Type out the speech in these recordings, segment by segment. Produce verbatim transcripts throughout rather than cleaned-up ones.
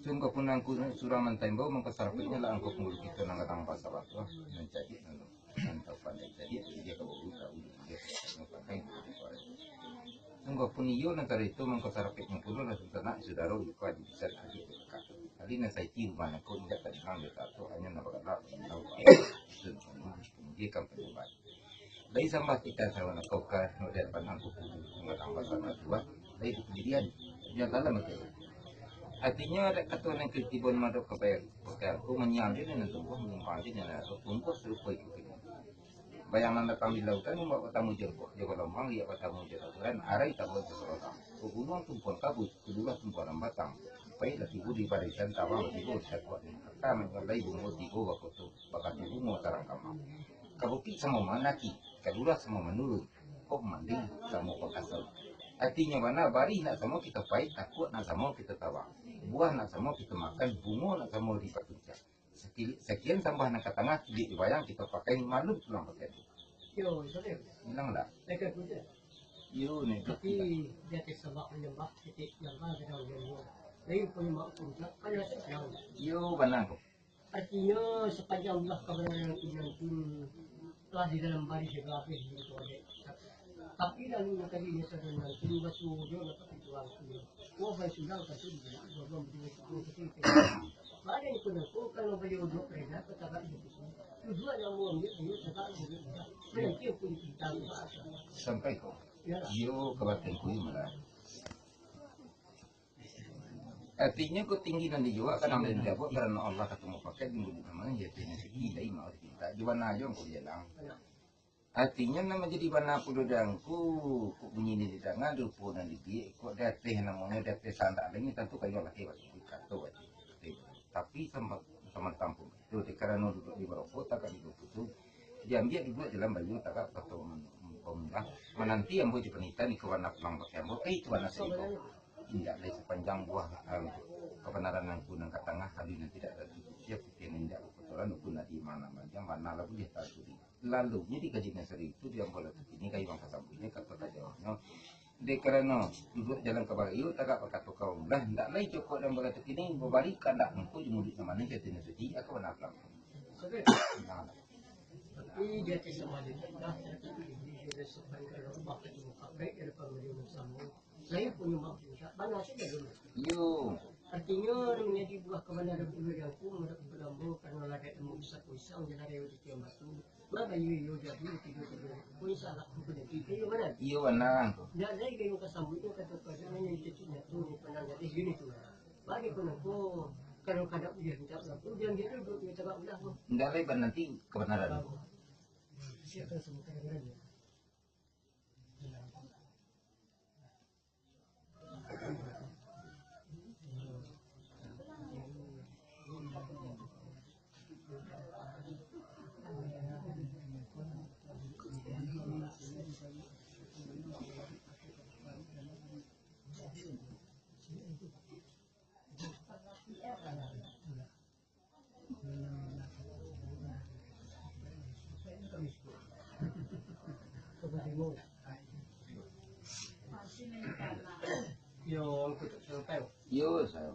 Sungguahpun angku surang nan taimbau, mangko sarapiknyo lah angku pangulu kito nan gadang basa batuah, nan cadiak nan, nan tau pandai cadiak, jadi dia ka baulu tahu, dia ka baulu pandai, dia ka baulu pandai. Sungguahpun iyo nan tadi tu, mangko sarapiknyo pulo lah sanak sudaro, iko aji bisan aji kakak. Tadi nan saiti rumah nangko indak tadi nang dia tato, hanya nan bagala, dia kan pandai. Lai sambah kita sawana kauka, nak dia pandang kuku, manggadang basa batuah, lai di pendirian, dia dalam aja. Artinyo, adak kato nan kritibon madok ka bayar pakai aku, manyiam je nan tumbuah, manyimpang je nan ado, tumbuah sarupo iko kini. Bayang nan datang di lautan, umbak batamu jo, jo galombang, riak batamu jo lautan, arai tabawa jo sorotan. Ka gunuang tumpuan kabu, ka lurah tumpuan batang. Pai lah tibo di barisan, tabang lah tibo di sakuak, kata manjualai bungo tibo bakoto, bakatu bungo tarang kamang. Ka bukik samo mandaki, ka lurah samo manurun, kok mandi samo pakasau. Artinyo bana, barih nak samo kito paik, takuak nak samo kito tabang, buah nak samo kito makan, bungo nak samo dipatunjak. Sakili-, sakian sambah nan ka tangah, cilik dibayang kito pakai, malum pulang pakai tu. Yo, sorry. Hilang dah. Lekat tu je. Yo, ni. Tapi di ateh sabak manyambah, titik nyambah gadang nyambah. Lain panyambah puncak, kan rasa senang. Yo, bana tu. Artinyo, sapanjang ulah kabanaran inang tu lah di dalam barih, sudah habih di muko dek. Tapi lalu nan tadi nyo sadang nan tu, batu jo dapat dituang tu. Wah, baik sudah, kan tu di dalam, dua bulan berdua tu, tu, tu. Badan ko nangko, kalau baliau duduk reda, ka tagak duduk. Tujuan yang mau ambil, dia tagak duduk. Nanti aku dipinta. Sampai ko. Ya. Yo, kabatin ko malah. Artinyo, ko tinggi nan dijuak, kadang dari dabuak, karano Allah katumu pakai, dulu nama, ya, tinggi, tinggi, dari mau dipinta. Di mana aja ko jalan. Artinyo, nan manjadi bana pulo di angku, kok bunyi nan didanga, rupo nan dibiak, kok di ateh namonyo, di ateh sandak lagi, tantu kayo lah, eh, kato aja. Tapi sama, sama tampung. Tu, dek karano duduk di baroko, tagak di baroko tu, diambiak duduak jalan bayu, tagak kato pemuda, mananti ambo jo panita, ni kawan pulang pakai ambo, eh, itu bana saibo. Indak lai sapanjang buah, eh, kabanaran nan kunang ka tangah, kali nan tidak ada tutup, siap putih nan indak bakotoran, ukun adi mana manjang, bana lah buliah taturi. Lalu, jadi kaji nan sari itu, di ambo lah tu kini, kayu angka sambuiknyo, kato ka jawahnyo. Dek karano, duduak jalan ka bariuk, tagak bakato kaum. Lah, ndak lai cokok di ambo lah tu kini, babari kandak mangko jo muluik nan manih, hati nan suci, aka bana pulang. Nah. Tapi di ateh sabalik, dah, tapi di ateh sabalik, kalau bakal dibuka, baik di depan baliau nan samo. Saya punyo mampu, tak bana saja dulu. Yo. Artinyo, nan manjadi buah kabanaran pulo di angku, mudah pulo ambo, karano lah dek ambo bisa kuisang, jalan raya di Tiang Batu. Maka iyo, iyo, jadi, tigo, tigo. Ko insyaallah, ko jadi, iyo, bana. Iyo, bana. Ndak lai gayung ka sambuik, kato-kato, nan jadi cacik nyato, ni pandang gadih, iyo, ni tu. Bagi ko nangko, kalau kada ujian, minta berlaku, ujian dia tu, dia tagak ulah ko. Ndak lai, bana, nanti kabanaran. Silakan semua kadang-kadang, ya. Yo, angku tak sampai. Yo, saya.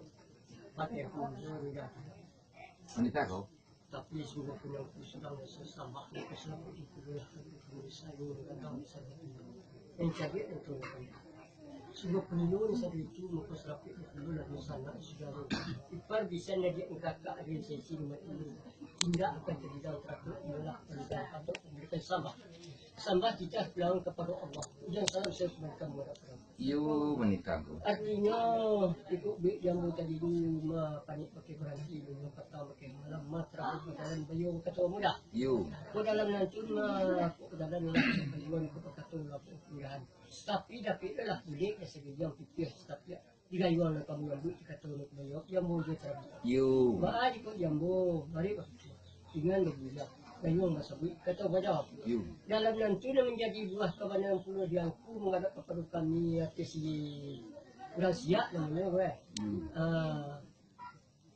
Pakai aku, yo, udah. Wanita kau? Tapi sungguahpun angku sadang sasambah, mako sarapik itu lah, angku kami sayo gadang sajo. Nan cadiak nan tunggal. Sungguahpun iyo nan sadang itu, mako sarapik itu lah nan sanak sudaro. Ipar bisa nadiak kakak dari sisi rumah ini. Indak akan terhidang teratur, iyolah, terhidang patut memberikan sambah. Sambah titah pulang kapado Allah. Ujian salam saya kembalikan kepada Allah. Iyo, wanita tu. Artinyo, iko bik jambu tadi tu, ma panik pakai baranti, ma patang pakai malam, ma tarakhir bajalan bayo kato mudah. Iyo. Ko dalam nan tu, ma ko dalam nan tu, ko bakato lah ko pindahan. Tapi dapik lah bulik, ya, sagigiang pipih, tapi digayuang nan ka manyambuik, dikato nan ka manyawab, jambu jo tarakhir. Iyo. Baa jikok jambu, mari bah. Ingan babunyi, gayuang basabuik, kato bajawab. Yo. Dalam nan tu nan manjadi buah kabanaran pulo di angku mangadok kapado kami ateh si urang siak namonyo, weh. Hmm. Ah,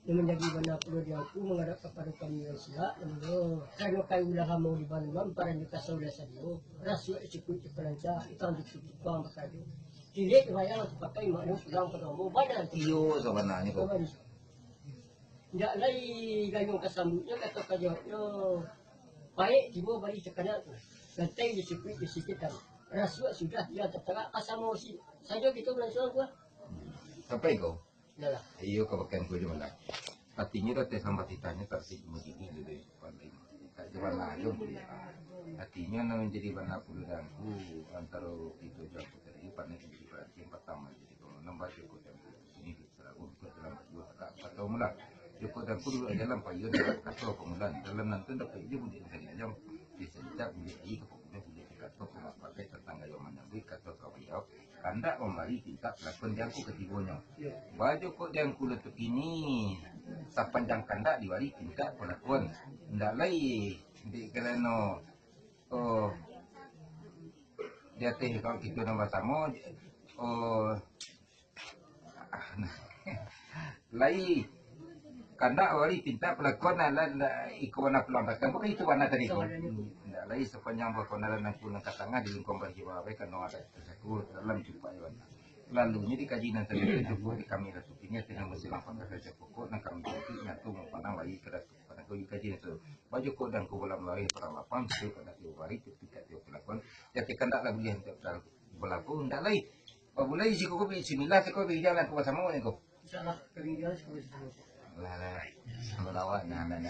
nan manjadi bana pulo di angku mangadok kapado kami urang siak namonyo. Karano kayu lah lamo di baluan, paranjo kasau lah sadio, rasuak cukuik dipalanca, utang cukuik tukang bakarajo. Tilik wayang dipakai maknyo pulang pado ambo badan. Iyo, sabananyo ko. Sabananyo. Indak lai gayuang ka sambuiknyo, kato ka jawabnyo. Paik tibo bari takana tu. Lantai disukuik disikitan. Rasuak sudah dia tatarak, asa mausi. Sajo kito balansuang tu lah. Sampai ko? Iyolah. Iyo, ka bakeh ko je malah. Artinyo dah tes sambat titanyo tak sih menjadi dulu. Pandai. Tak jalan lah, jom. Artinyo nak menjadi bana pulu dangku antaro kito jangku tadi, pandai menjadi perhatian pertama jadi komandan baco ko jangku. Ini Sarabu tu dalam dua tak atau mula. Joko dan kudu dalam payun kato pamulan. Dalam nantun dapat je bunyi tadi ayam. Bisa tidak bunyi air ke pemuda bunyi kato pakai tentang ayam menyambut kato kau ayam. Kandak mambari tingkat pelakon jangku ketiganya. Baju kok jangku letuk ini sapanjang kandak diwari tingkat pelakon. Ndak lai di kerana oh di atas kalau kita nama sama oh Lai kandak wali pinta pelakon nan lah iko warna pelambakan bukan itu warna tadi ko. Ndak lai sapanjang bakonaran nangku nan ka tangah di lingkuang baribu babai kan ada saku dalam cupak warna. Lalu ni dikaji nan tadi tu cukup di kami ratu kini dengan mesti lapan belas saja pokok nan kami jadi nyatu mempandang lai ke ratu pada kau dikaji tu. Baju kok dan kubulan lai peralapan tu pada tiup hari tu tingkat tiup pelakon. Jadi kandak lah boleh untuk berlaku ndak lai. Pabulai siko ko bismillah siko ko jalan ko basamo ni ko. Insyaallah kami jalan siko ko. Lah lah. Salawat nah nah.